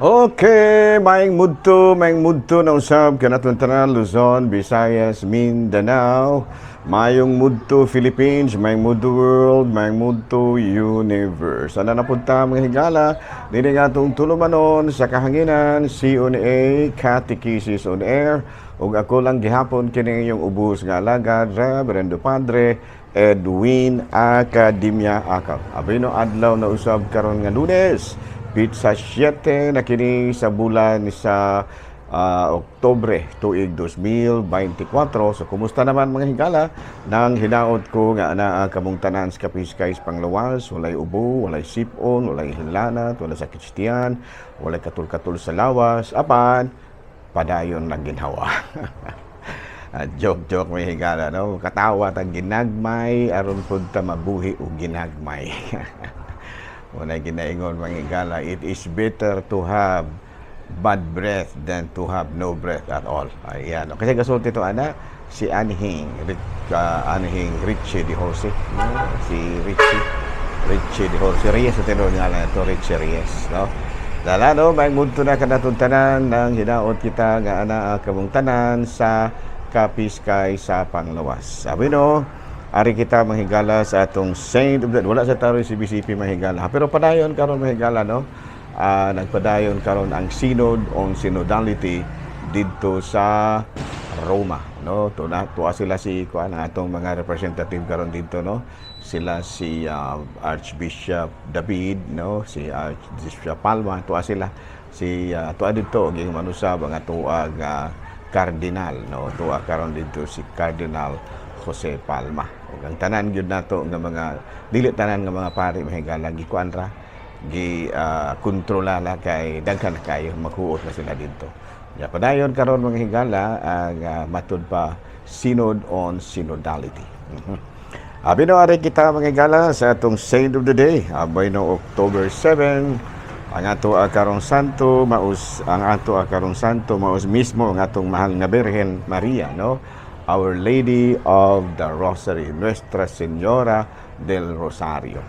Okay, maayong mudto na usab kanatong tanan, Luzon, Visayas, Mindanao, maayong mudto Philippines, maayong mudto world, maayong mudto universe. Ana na punta, mga higala, dini nga atong tulumanon sa kahanginan, CONA, Catechesis on Air, ug ako lang gihapon kini inyong ubos nga alagad, Reverendo Padre Edwin Academia Akap. Abino adlaw na usab karon nga Lunes, petsa 7 na kini sa bulan sa Oktubre tuig 2024. So kumusta naman, mga higala? Nang hinaot ko nga anaa kamong tanan sa kapiskay sa panglawas, walay ubo, walay sipon, walay hinlanat, walay sakit sa tiyan, walay katul-katul sa lawas, apan padayon lang ginhawa. Joke joke, mga higala, no? Katawa tag ginagmay aron pud ta mabuhi og ginagmay. Wala ginaingon, mga higala, it is better to have bad breath than to have no breath at all. Ayan. Kasi gasulti to ana si Anhing Richie de Jose. No? Si Richie. Richie de Jose Reyes sa tinuod nga lang ito, Richie Reyes. No? Dala no, may mudto na kanatong tanan ng hinaot kita nga ana kamong tanan sa kapiskay sa panglawas. Sabi no, ari kita, mga higala, sa atong Saint of the. Wala sa taroy CBCP, mga higala. Pero padayon karon, mga higala, no? Nagpadayon karon ang Synod on Synodality didto sa Roma, no? Tuna tuwa sila si kuan ang atong mga representative karon didto, no? Sila si Archbishop David, no? Si Archbishop Palma, tuwa sila si tuwa didto og manusab ang atoa nga cardinal, no? Tuwa karon didto si Cardinal Jose Palma. Ug ang tanan gyud nato nga mga, dili tanan nga mga pari, mga higala, gikuan ra, gi kontrola na kay daghan na kayo, maghuot na sila didto. Ya, padayon karon, mga higala, ang matud pa Synod on Synodality. Abi no, ari kita, mga higala, sa atong Saint of the Day. Abay no, October 7, ang ato karong santo maus mismo ang atong mahal nga Birhen Maria, no? Our Lady of the Rosary, Nuestra Señora del Rosario.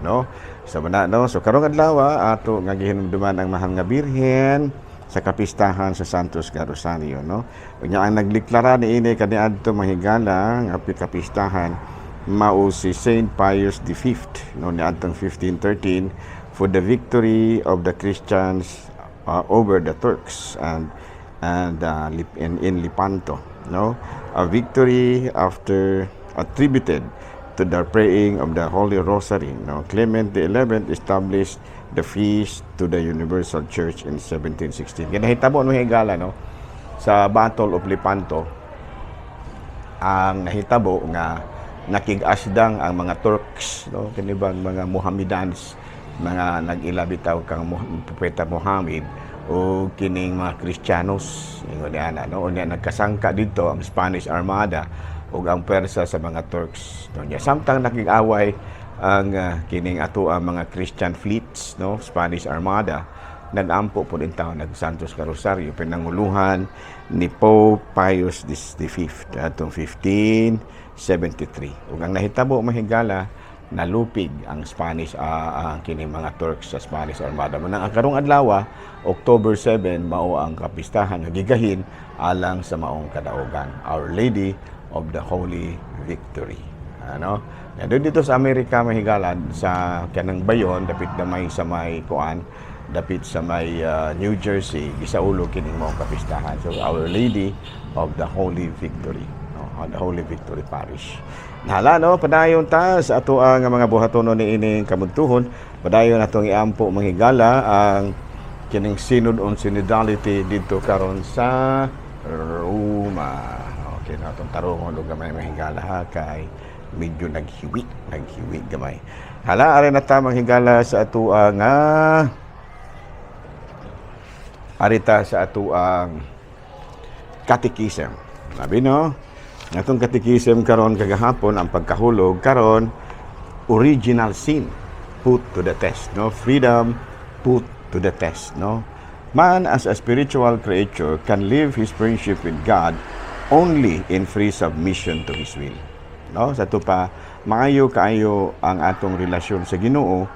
No? Sa so, no? So karong adlaw ato nga gihinumduman ang mahal nga Birhen sa kapistahan sa Santos nga Rosario, no? Unya ang nagdeklara niini kaniadto, mga higala, nga kapistahan mao si Saint Pius V, no, niadtong 1513 for the victory of the Christians over the Turks and in Lepanto, no, a victory after attributed to the praying of the Holy Rosary, no? Clement XI established the feast to the Universal Church in 1716. Kaya nahitabo, no, higala, no, sa Battle of Lepanto, ang nahitabo nga nakig-asdang ang mga Turks, no, kini bang mga Mohammedans, mga nag-ila bitaw kang Propeta Muhammad, o kining mga Kristiyanos, ingon ana, no? Unya nagkasangka didto ang Spanish Armada ug ang pwersa sa mga Turks, no? Nya samtang nakig-away ang kining ato ang mga Christian fleets, no, Spanish Armada, nagampo po din taon nag Santos ka Rosario pinanguluhan ni Pope Pius V atong 1573. Ug ang nahitabo, mga higala, nalupig ang Spanish ang kining mga Turks sa Spanish Armada. Manang ang karong adlaw, October 7, mao ang kapistahan nga gigahin alang sa maong kadaugan, Our Lady of the Holy Victory. Ano? Ya, doon dito sa Amerika, mga higala, sa kanang bayon dapit na may sa may kuan, dapit sa may New Jersey, gisaulo kining maong kapistahan. So Our Lady of the Holy Victory, no? The Holy Victory Parish. Nahala no, padayon ta sa ato ang mga buhatonon niining kamudtuhon. Padayon atong iampo, mga higala, ang kining Synod on Synodality didto karon sa Roma. Okay na atong tarungon og gamay, mga higala, ha, kay medyo naghiwi, naghiwi gamay. Hala, ari na ta, mga higala, sa ato ang arita sa ato ang catechism. Sabi no, atong catechism karon kagahapon ang pagkahulog, karon original sin put to the test, no? Freedom put to the test, no? Man as a spiritual creature can live his friendship with God only in free submission to His will. No? Sa ato pa, maayo kaayo ang atong relasyon sa Ginoo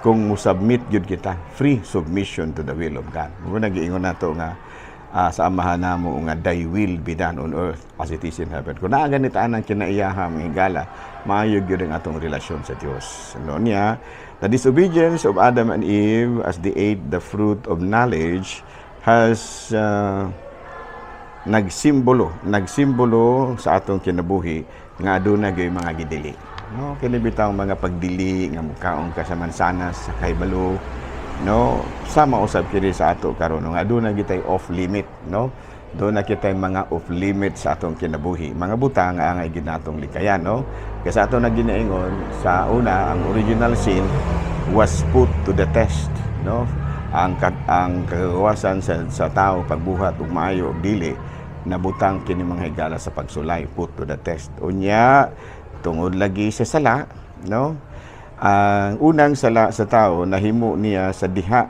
Kung mo-submit gyud kita, free submission to the will of God. Mo nagiingon nato nga sa Amahan namo nga, "Thy will be done on earth as it is in heaven." Kung naa ganit anang kinaiyaha, mga higala, maayo gyud ang atong relasyon sa Dios. No niya, the disobedience of Adam and Eve as they ate the fruit of knowledge has nagsimbolo sa atong kinabuhi nga aduna gyud mga gidili. No, kini bitaw mga pagdili nga mukaon ka sa mansanas sa kahibalo, no? Sama usab kini sa ato karon, no, nga aduna gitay off limit, no? Duna kitay mga off limit sa atong kinabuhi. Mga butang nga angay gid natong likayan, no? Kay sa ato na ginaingon sa una, ang original sin was put to the test, no? Ang kagawasan sa tao pagbuhat og maayo og dili, nabutang kini, mga higala, sa pagsulay, put to the test. Unya, tungod lagi sa sala, no? Ang unang sala sa tao nahimo niya sa diha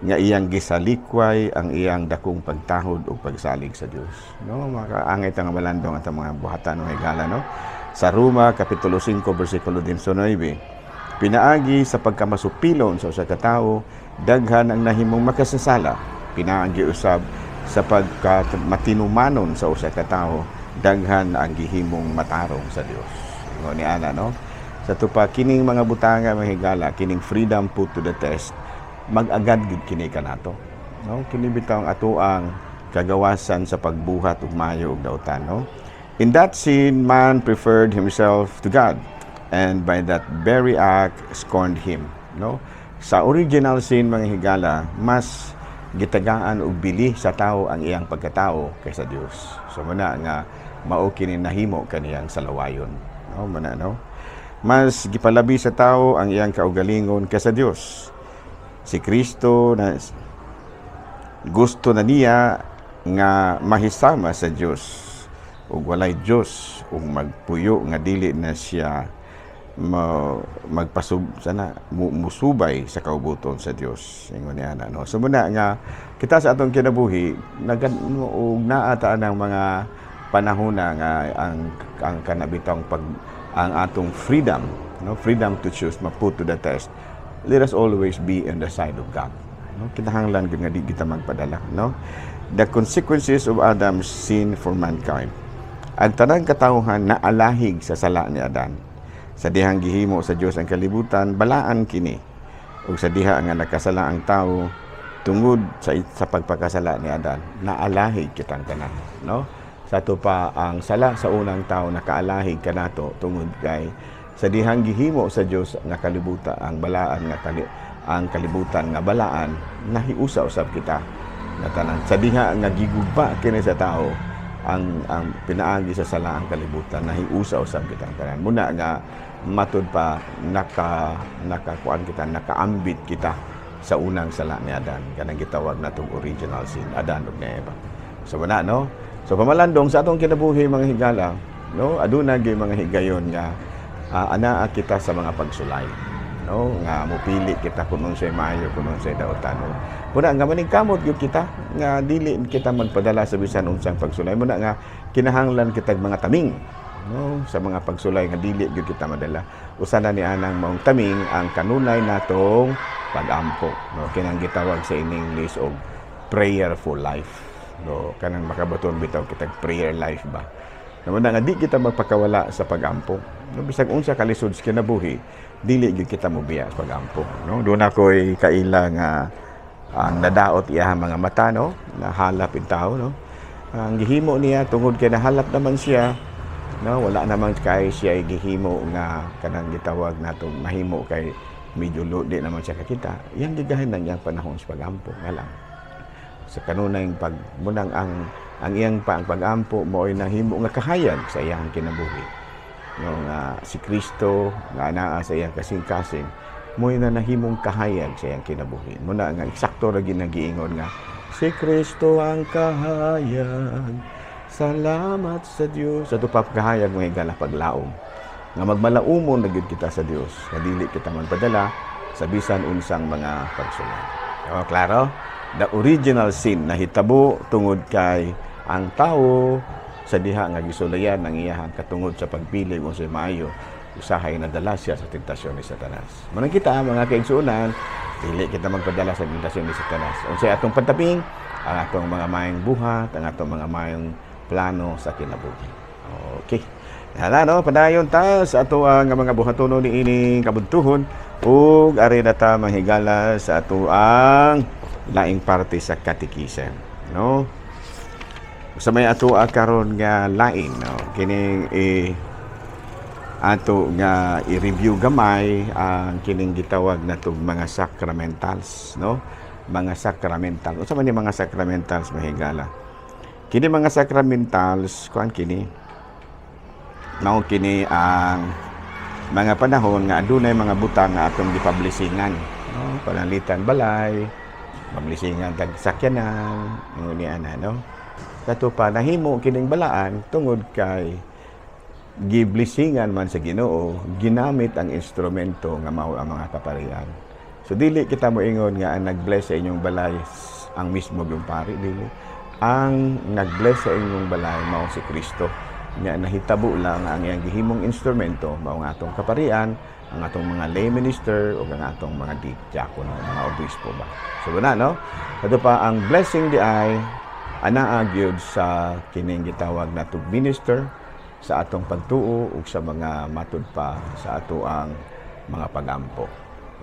nga iyang gisalikway ang iyang dakong pagtahod o pagsalig sa Dios. No, makaangay ta nga malandong atong mga buhatan, mga higala, no? Sa Roma kapitulo 5 bersikulo 19, pinaagi sa pagkamasupilon sa usa ka tawo, daghan ang nahimong makasasala. Pinaagi usab sa pagka matinumanon sa usa ka tawo, daghan ang gihimong matarong sa Dios. Ngo ni ana, no? Sa tupa kining mga butanga, mga higala, kining freedom put to the test, mag-agad gid kini kanato. No, kini bitaw ang atoang kagawasan sa pagbuhat og maayo ug dautan, no? In that sin, man preferred himself to God and by that very act scorned him, no? Sa original sin, mga higala, mas gitagaan og bili sa tao ang iyang pagkatao kaysa Dios. So muna nga mao kini nahimo kaniyang salawayon. No, muna, no? Mas gipalabi sa tao ang iyang kaugalingon kaysa Dios. Si Kristo na gusto na niya nga mahisama sa Dios ug walay Dios ug magpuyo nga dili na siya magpasub sana musubay sa kaubuton sa Dios, ingon niya na, no? So muna nga kita sa atong kinabuhi nagan og naa ta ng mga panahon na nga ang kanabitang pag ang atong freedom, no, freedom to choose, ma-put to the test. Let us always be on the side of God, no? Kinahanglan gyud nga di kita magpadala, no? The consequences of Adam's sin for mankind. Ang tanang katawhan na alahig sa sala ni Adan. Sa dihang gihimo sa Dios ang kalibutan, balaan kini. Ug sa diha nga nakasala ang tao tungod sa pagpakasala ni Adan, naalahig kitang tanan, no? Sa ato pa, ang sala sa unang tao nakaalahig kanato tungod kay sa dihang gihimo sa Dios nga kalibutan ang balaan nga kali, ang kalibutan nga balaan, nahiusa usab kita nga tanan. Sa diha nga giguba kini sa tao ang pinaagi sa sala ang kalibutan, nahiusa usab kita ang tanan. Muna nga matud pa nakakuan kita, nakaambit kita sa unang sala ni Adan, kanang gitawag natong original sin, Adan ug Eva. So muna, no? So pamalandong sa atong kinabuhi, mga higala, no, aduna gyud mga higayon nga anaa kita sa mga pagsulay, no, nga mupili kita kung unsay maayo, kung unsay dautan, no? Muna nga maningkamot gyud kita nga dili kita magpadala sa bisan unsang pagsulay. Muna nga kinahanglan kitag mga taming, no, sa mga pagsulay nga dili gyud kita madala. Usa na ni anang maong taming ang kanunay natong pagampo, no? Kinang gitawag sa in English og prayerful life, no? Kanang makabaton bitaw kitag prayer life ba. Naman nga di kita magpakawala sa pagampo. No, bisag unsa kalisod sa kinabuhi, dili gyud kita mobiya sa pagampo, no? Duna ko'y kaila nga ang nadaot iya mga mata, no, nahalap in tao, no? Ang gihimo niya, tungod kay nahalap naman siya, no, wala naman kay siya gihimo nga kanang gitawag natong mahimo kay medyo di naman siya kakita. Iyang gigahin na niyang panahon sa pagampo nga lang sa kanunay pag munang ang iyang pa ang pagampo mo'y nahimo nga kahayag sa iyang kinabuhi, no, nga si Kristo nga naa sa iyang kasing-kasing mo'y na nahimong kahayag sa iyang kinabuhi. Muna nga eksakto ra ginagiingon nga si Kristo ang kahayag. Salamat sa Dios. Sa pa kahayag, mga higala, paglaom nga magmalaumon na gyud kita sa Dios nga dili kita magpadala sa bisan unsang mga pagsulay. O, klaro? The original sin nahitabo tungod kay ang tao sa diha nga gisulayan ang iyahang katungod sa pagpili kung sa maayo. Usahay nadala siya sa tentasyon ni Satanas. Manang kita, mga kaigsuonan, dili kita magpadala sa tentasyon ni Satanas. Unsay atong pantaping? Ang atong mga maayong buhat, ang atong mga maayong plano sa kinabuhi. Okay. Hala no, padayon ta sa ato ang mga buhatono ni ining kabuntuhon ug ari na ta manghigala sa ato ang laing parte sa katikisem, no? Sa may ato karon nga lain, no, kining ato nga i-review gamay ang kining gitawag natong mga sacramentals, no? Mga sacramental. Unsa man ni mga sacramentals, mahigala? Kini mga sacramentals, kuan kini, mao kini ang mga panahon nga adunay mga butang nga atong gipablisingan, no? Pananglitan balay, pablisingan tag sakyanan, ingon ni ana, no? Kato pa nahimo kining balaan tungod kay giblisingan man sa Ginoo, ginamit ang instrumento nga mao ang mga kaparian. So dili kita moingon nga ang nag-bless sa inyong balay ang mismo yung pari, dili. Ang nag-bless sa inyong balay mao si Kristo. Nya nahitabo lang ang iyang gihimong instrumento mao ang atong kaparian, ang atong mga lay minister ug ang atong mga diakono, mga obispo ba. So wala, no? Kato pa ang blessing di ay anaa gyud sa kining gitawag natong minister sa atong pagtuo ug sa mga matud pa sa ato ang mga pagampo.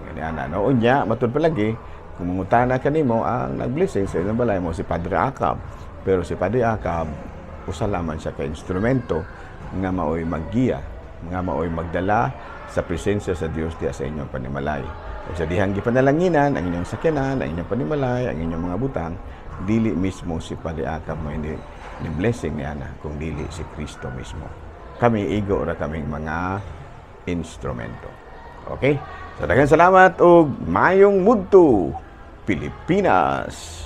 Ngani ana, no? Unya matud pa lagi, kung mangutana kanimo, ang nagblessing sa inyong balay mo si Padre Acab. Pero si Padre Acab usa lamang siya ka instrumento nga maoy maggiya, nga maoy magdala sa presensya sa Dios diya sa inyong panimalay. Ug sa dihang gipanalanginan ang inyong sakyanan, ang inyong panimalay, ang inyong mga butang, dili mismo si Padre Acab mo hindi ni blessing ni ana, kung dili si Kristo mismo. Kami igo ra kaming mga instrumento. Okay? So daghang salamat ug mayong mudto, Pilipinas.